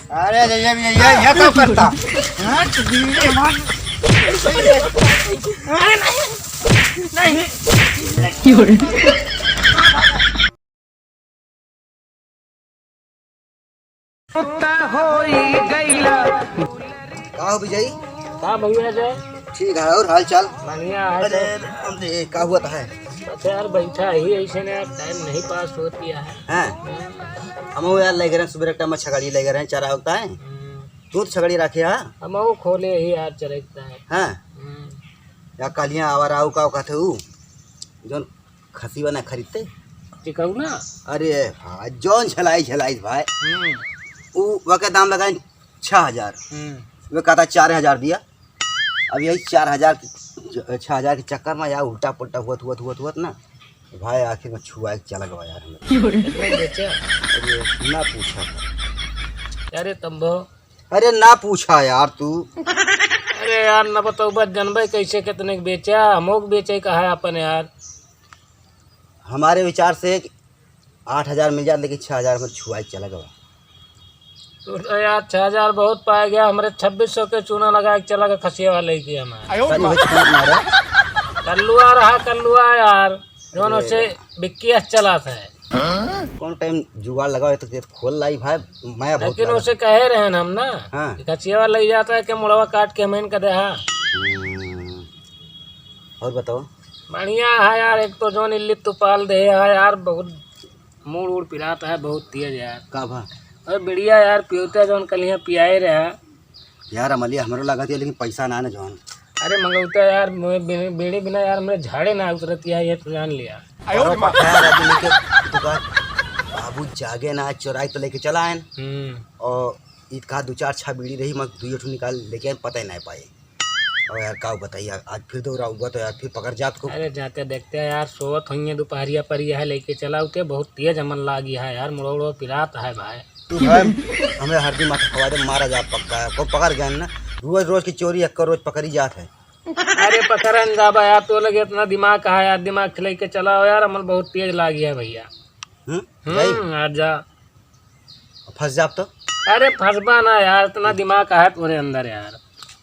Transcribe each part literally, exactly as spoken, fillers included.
अरे, ये, ये, ये, ये क्या करता? हाँ, तो बीड़ी मार। नहीं, नहीं। का हो विजय? का भैया जय? ठीक है, और हाल चाल? बढ़िया है अरे, सर। हम तो ये का हुआ था है? अच्छा यार, बैठा ही ऐसे ने यार, टाइम नहीं पास होती है। हाँ। हम यार लगे रहे सुबह टाइम में छगड़ी लगे रहे, चरा होता है। हम्म। तू तो छगड़ी रखे हा? हम वो खोले ही यार, चरकता है। हाँ। हम्म। या कालियाँ आवारा आऊ का कहते हूँ, जौन खसी बना खरीदते। टिकाऊ ना? अरे हाँ, जौन झलाई झलाई भाई। हम्म। उ वके दाम लगाए छः हजार। हम्म। वे कहता चार हजार दिया। अब यही चार हजार के, छः हजार के चक्कर में यार उल्टा पुल्टा हुअत, हुअत, हुअत, हुअत ना, भाई आखिर में छुआ के चला गवा यार हमें। कितना बेचा? अरे ना पूछा। अरे तंबो। अरे ना पूछा यार तू। अरे यार ना बताओ, बस जनबे कैसे कितने के बेचा, हमोक बेचे का है अपन यार। हमारे विचार से आठ हजार मिल जात, लेकिन छः हजार में छुआ के चला गवा। तो यार, छः हजार बहुत पाए गया, हमरे छब्बीस सौ के चूना लगा के चला गया खसिया वाले के हमारे। सर, ये तो मारा। कल्लुआ रहा, कल्लुआ यार, जौन अरे। उसे बिक्की अस चला था। कौन टाइम जुगाड़ लगा तो खेत खोल लाई भाई, मैं बहुत लेकिन ज्यादा। उसे कहे रहे हम ना, हाँ। कि खसिया वाला ले जाता है कि मुड़वा काट के हमें इनका दे, हाँ। हम्म। और बताओ। बढ़िया है यार, एक तो जौन इल्ली तू पाल दे है यार, बहुत मूड़ उड़ पिरात है, बहुत तेज यार। का भा? अरे बढ़िया यार, पियोता जौन कल यहाँ पियाए रहा। यार अमलिया हमरो लागत है, लेकिन पैसा ना, ना जौन। अरे मंगौता यार, मैं बीड़ी, बीड़ी बिना यार मेरे झाड़े ना उतरती है, ये तो जान लिया। अरे पता है, राजू लेके दुकान, बाबू जागे ना, चोराई तो लेके चला आयन। हम्म। और ईद का दो चार छह बीड़ी रही, मैं दुइयो ठो निकाल लेके आयन, पता ही नहीं पाए। और यार, का बताई यार, आज फिर दौड़ा हुआ तो यार, फिर पकड़ जात को। अरे, जाते देखते हैं यार, सोवत होइए दोपहरिया पर, यह लेके चला उते, बहुत तेज अमन लागी है यार, मुड़ो उड़ो पिरात है भाई। तू भाई, हमें हरदी माथा खवा दे, मारा जा पक्का है, को पकड़ गए ना, रोज रोज की चोरी एक रोज पकड़ी जात है। अरे, पकड़न जाबा यार, तो लगे इतना दिमाग कहाँ यार, दिमाग खिलाई के चलाओ यार, अमन बहुत तेज लागी है भैया। हम्म, हम्म, भाई। आ जा। फंस जाब तो? अरे फंसबा ना यार, इतना दिमाग है तोरे अंदर यार।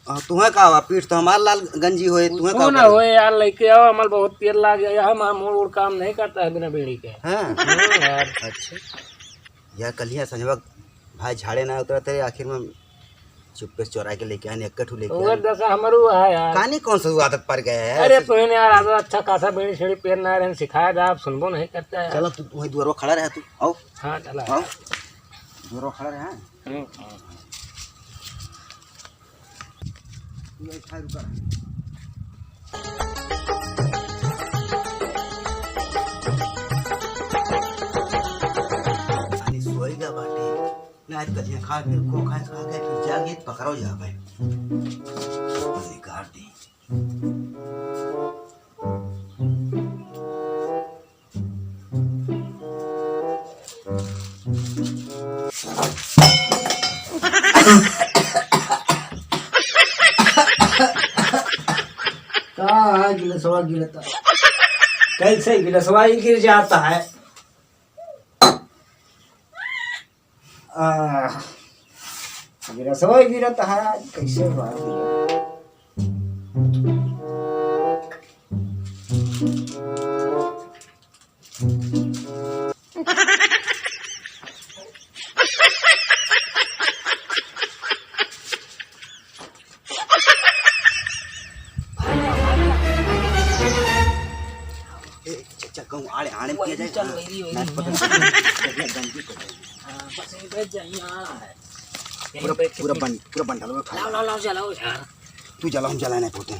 आ, तुम्हें का हुआ? पीठ तो हमार लाल गंजी होए, तुम्हें का तू ना हुआ? होए यार, लेके आओ, हमार बहुत तेल लाग गया, हमार मूड़ उड़ काम नहीं करता है बिना बीड़ी के। हाँ? हम्म यार। अच्छा। यार कलिया संजवा भाई झाड़े ना उतरते, आखिर में चुप्पे से चोरा के लेके आने, एक ठू लेके वो आने। दशा हमारू है यार। कानी कौन सा आदत पड़ गया है? अरे तो इन्हें यार, आदत अच्छा खासा बीड़ी सीड़ी पेर ना रहे, सिखाया जा, आप सुनबो नहीं करता है। चलो तू वही दुआरवा खड़ा रहा तू, आओ। हाँ, चला। आओ। दुआरवा खड़ा रहा। हम्म। तू यही खा रुका। पानी सोएगा बाटे। ना, आज कल खा के, खो खा, खा के, फिर जाके पकड़ो जा भाई। निकाल दी। का है गिलसवा गिरता? कैसे गिलसवा ही गिर जाता है? आ, गिरा सवाई गिरा तहारा, कैसे मार दिया? ए, च-, च-, कहूँ आड़े, आड़े वही किया जाए। चल, हाँ। वही, वही, नाच वही। पतंग, गंजी को। हाँ, बस यहीं बैठ जा, यहाँ है। यहीं पूरा, बैठ के पूरा पी। बन-, पूरा बंडल में खा लाओ, ले। लाओ, लाओ, जलाओ यार। तू जला, हम जला नहीं पोते।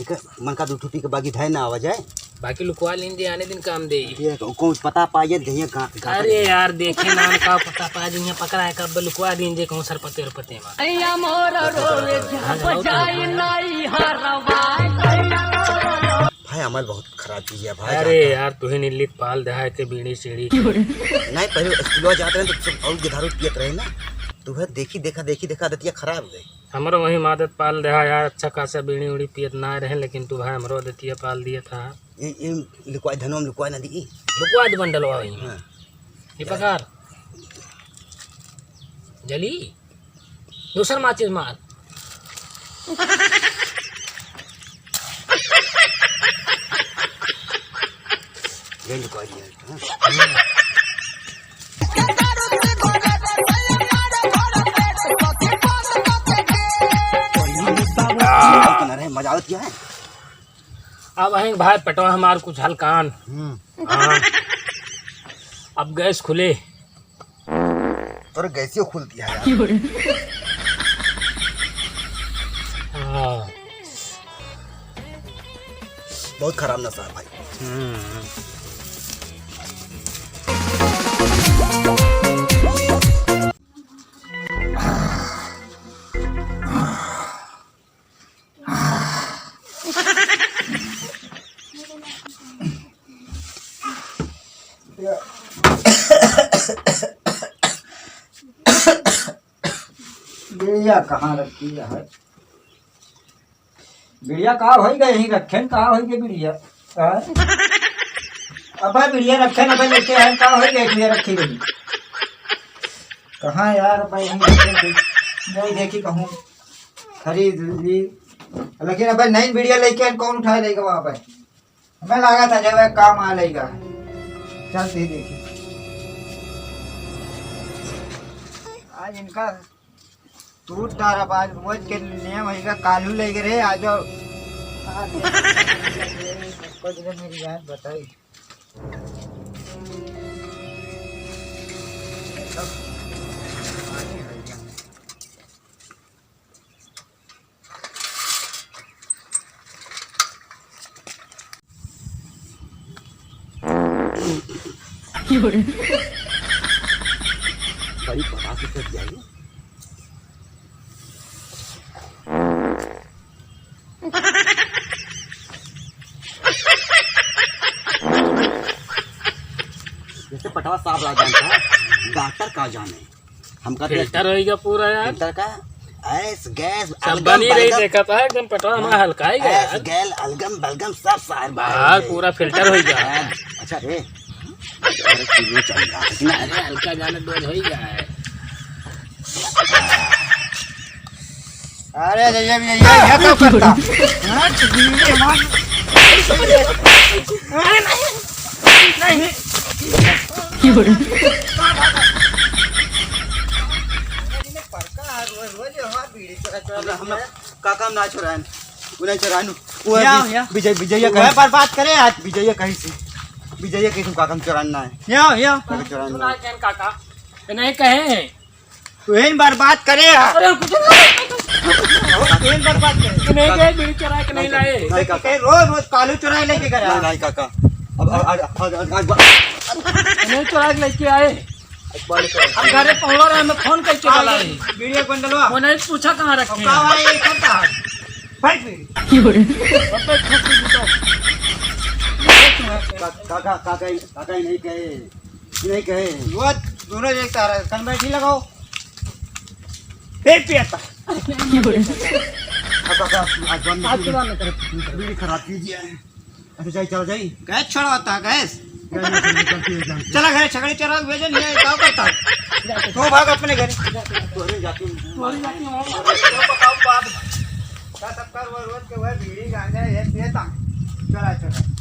एक मन का दू ठो पी के बाकी धाय ना आवा जाए। बाकी लुकवा लीन जे आने दिन काम दे। ये को-, कौन पता पाइए, जइए गा-, गा-, अरे यार, देखे नाम का पता पा जी, यहाँ पकड़ा है, कब लुकवा दीन जे कहूँ सरपते उरपते में। अय्या मोर रोवे जहाँ बजाई नाई हरवा। भाई, अमल बहुत खराब चीज है भाई, अरे जानता है। यार, तुहे निल्लित पाल देहा के बीड़ी सीड़ी। नहीं, पहले स्कूलवा जाते रहे तो सब और गिधारू पियत रहे ना, तुहे देखी देखा, देखी देखा आदतिया खराब हो गई। हमरो वही आदत पाल देहा यार, अच्छा खासा बीड़ी उड़ी पियत ना रहे, लेकिन तू भाई हमरो आदतिया पाल दिया था। ये, ये लुकवाई धनवा में लुकवाई ना दी। लुकवा दे बंडलवा वही में। हाँ। ये पकड़। जली, दूसर माचिस मार। रेंट को दिया, हाँ। अरे, मजा आवत क्या है? अब हैं भाई, पेटवा हमार कुछ हल्कान। हम्म। हाँ। अब गैस खुले। तोरे गैसियो खुल दिया यार। हाँ। बहुत खराब नशा है भाई। हम्म। बिड़िया कहाँ रखी है? बिड़िया कहाँ होई गए? यहीं रखे हैं, कहाँ होई गए बिड़िया? हाँ? अबे बिड़िया रखे हैं, अबे लेके आए, कहाँ होई गए बिड़िया रखी गई? कहाँ यार, अबे यहीं रखे हैं, नहीं देखी कहूँ। खरीद ली। लेकिन अबे नई बिड़िया लेके आए, कौन उठाए लेगा वहाँ पे? हमें लगा था जब एक काम आ लेगा। चल ती देखी। आज इनका टूट डारा बाज रोज के नियम है का कालू लेके रे आ जाओ। आज कुछ मेरी याद बताई। बड़ी पटाख से कट जाएगी। जैसे पटवा साफ रहा जानता है, डॉक्टर का जाने। हमका तो फिल्टर होइगा पूरा यार। फिल्टर का? ऐस, गैस, सब अलगम, बनी रही बलगम। देखा था, एकदम पटवा हमारा हाँ। हल्का ही गया ऐस, यार। गैल, अलगम, बलगम, सब सार बाहर बाहर है। पूरा फिल्टर होइगा। हाँ, अच्छा रे। अरे, किलो चल रहा है ना। अरे, हल्का जाने डोज होइगा है। अरे, ये, ये, ये, ये क्या करता? हाँ, बीड़ी हमार-, नहीं, नहीं। रोज, रोज हमार बीड़ी चुरा, चुरा हम लोग लेके का काम ना चुराएन, वो नहीं चुराएन, वो है या, विज-, या। विजय, विजय वो कहीं है से। बर्बाद करे आज। विजय कहीं से, विजय कहीं से का काम चुराना है। या, या। का काम चुराना है। चुराए कहीं काका, ये नहीं कहे। तू ही बर्बाद करे है। अरे, कुछ नहीं। तू ही बर्बाद करे। कि नहीं गए, बीड़ी चुराए कि नहीं लाए? नहीं, काका। कहीं रोज, रोज कालू चुराए लेके गया। नहीं, नहीं, काका। अब, अब, आज, आज, आज, आज, नहीं चुराए लेके आए। हम घरे पहुंच रहे, हमें फोन करके बुला रहे। बीड़ी एक बंडलवा। वो नहीं पूछा कहाँ रखे का हैं। भाई, ये करता है? बैठ बीड़ी। का-, काका, काका, काका ही नहीं कहे। नहीं कहे। वो दोनों एक तारा कन बैठी लगाओ। फिर पियता। अब, अब, अब, अब बंद आज कीजिए। चुरा न करे। बीड़ी खराब कीजिए। अच्छा, जाई, चला जाई। गैस छोड़ा होता, गैस। गैस, गैस, गैस, गैस, गैस। चला घरे, छगड़ी चरा, भेजो, नहीं, क्या करता? तो भाग अपने घर। तोहरे जाती हूँ। तोहरे जाती हूँ। बताओ बात। का सब कर, वो रोज के वह बीड़ी गांजा, ये पियता। चला, चला।